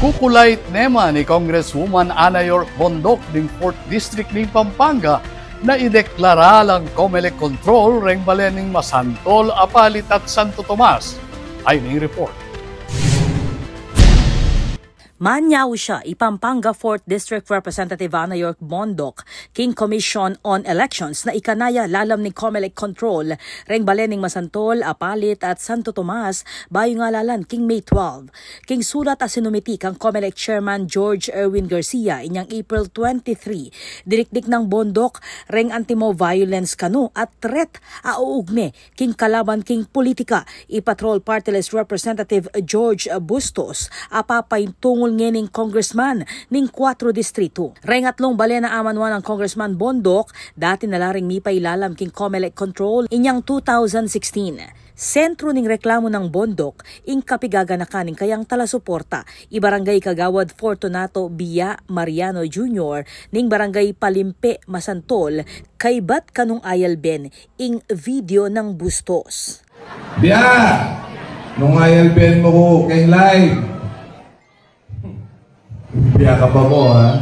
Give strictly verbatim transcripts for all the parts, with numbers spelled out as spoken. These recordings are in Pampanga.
Kukulait ne man i Congresswoman Ana York Bondoc ning Fourth District ning Pampanga na ideklara lang Comelec control reng balen ning Masantol, Apalit at Santo Tomas. Ay ning report. Manyaw sya i Pampanga Fourth District Representative Ana York Bondoc king Commission on Elections na ikanaya lalam ning Comelec control reng balen ning Masantol, Apalit at Santo Tomas bayu ngalalan king May twelve. King sulat a sinumiti kang Comelec Chairman George Erwin Garcia inyang April twenty-three, dinikdik nang Bondoc reng antimo-violence kanu at threat a uugne king kalaban king politika i Patrol Party List Representative George Bustos a papaintungul ngening congressman ning kuatro distritu. Reng atlung balen a amanwan nang Congressman Bondoc, dati na la ring mipailalam king Comelec control inyang two thousand sixteen. Sentru ning reklamu nang Bondoc ing kapigaganakan ning kayang talasuporta, i Barangay Kagawad Fortunato Bia Mariano Junior ning Barangay Palimpe, Masantol, kaybat kanung ayalben ing video nang Bustos. Bia! Nung ayalben mu ku keng live. Bia ka pa mu, ha?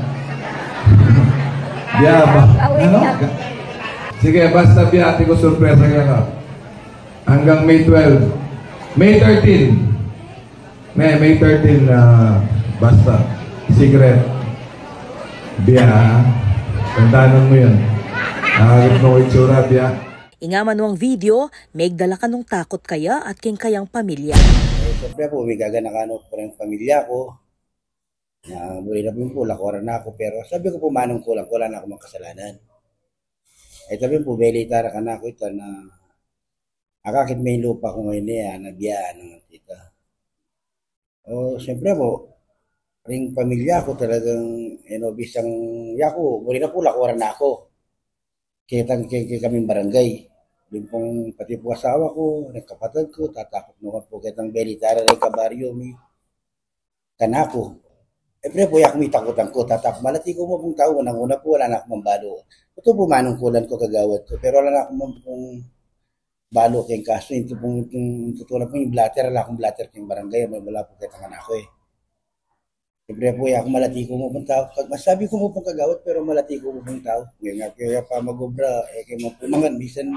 Bia pa. Ano? Sige, basta Bia, atin ku surpresa keka. Hanggang May twelve. May thirteen. May, May thirteen, ah, basta. Secret. Bia, ha? Tandanan mu yan. Nakakit mo itsura, Bia. Ing amanuang video, megdala kanung takut kaya at king kayang pamilya. Eh, siyempre po, migaganakan ku pu ring pamilya ku. Na, buri na pu, lakuaran na ku, pero sabi ku pu, manungkulan ku, ala na ku mang kasalanan. Eh, sabi pu, belita ra kanaku ita na akakit me ing lupa ku ngeni, e, na Bia, nang ita. O, siyempre pu, ring pamilya ku talagang, e, no, bisang yaku, buri na pu, lakuaran na ku. Ketang ke, ke kaming barangay. Ring pung pati pu asawa ku, ring kapatad ku, tatakut naman pu ketang belita ra ring kabaryo mi kanaku. Siyempre pu, e ku mitakutan ku, tatakut. Malati ku mu pung tau, unang-una pu, ala na ku mang balu. Ito pu manungkulan ku, kagawad ku, pero ala na ku mang pung balu keng kasu, ito pung, ito, ito na pu ing blotter, ala kung blotter keng barangay, mula pu ketang kanaku, e. Siyempre pu, e ku malati ku mu pung tau. Pag masabi ku mu pung kagawad, pero malati ku mu pung tau. Ngeni nga, kaya pamag-obra, e, kaya mapumangan, bisan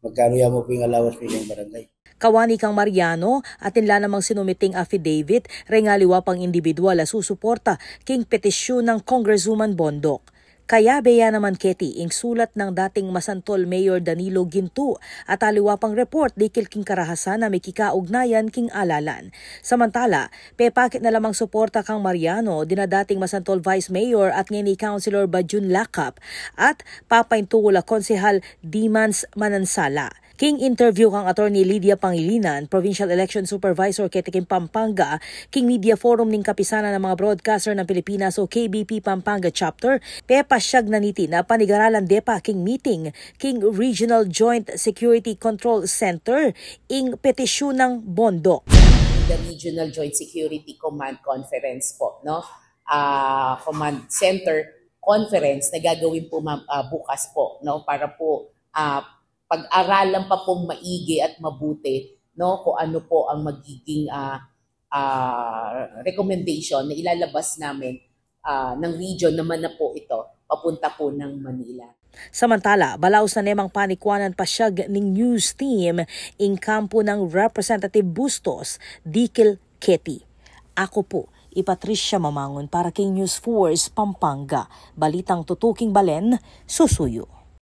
magkanu ya mu pu ing allowance mi keng barangay. Kawani kang Mariano, atin la namang sinumiting affidavit reng aliwa pang indibidwal a susuporta king petisyun nang Congresswoman Bondoc. Kayabe ya naman keti ing sulat nang dating Masantol Mayor Danilo Ginto at aliwa pang report dikil king karahasan a mikikaugnayan king alalan. Samantala, pepakit na lamang suporta kang Mariano dina dating Masantol Vice Mayor at ngeni Councilor Bajun Lakap at papaintungul a Konsehal Dimans Manansala. King interview kang Attorney Lydia Pangilinan, Provincial Election Supervisor keti king Pampanga, king Media Forum ning Kapisanan ng mga Broadcaster ng Pilipinas o K B P Pampanga Chapter, pepasyag na niti na panigaralan de pa king meeting king Regional Joint Security Control Center ing petisyun nang Bondoc. The Regional Joint Security Command Conference po, no? Ah, Command Center Conference na gagawin po, ma'am, ah, bukas po, no? Para po, ah, pag-aralan pa pong maigi at mabuti, no, kung ano po ang magiging, ah, ah, recommendation na ilalabas namin, ah, ng region naman na po ito, papunta po ng Manila. Samantala, balaus na nemang panikwanan pasyag ning news team ing kampu nang Representative Bustos dikil keti. Aku pu i Patricia Mamangun para king News Force Pampanga, balitang tutuking balen, susuyu.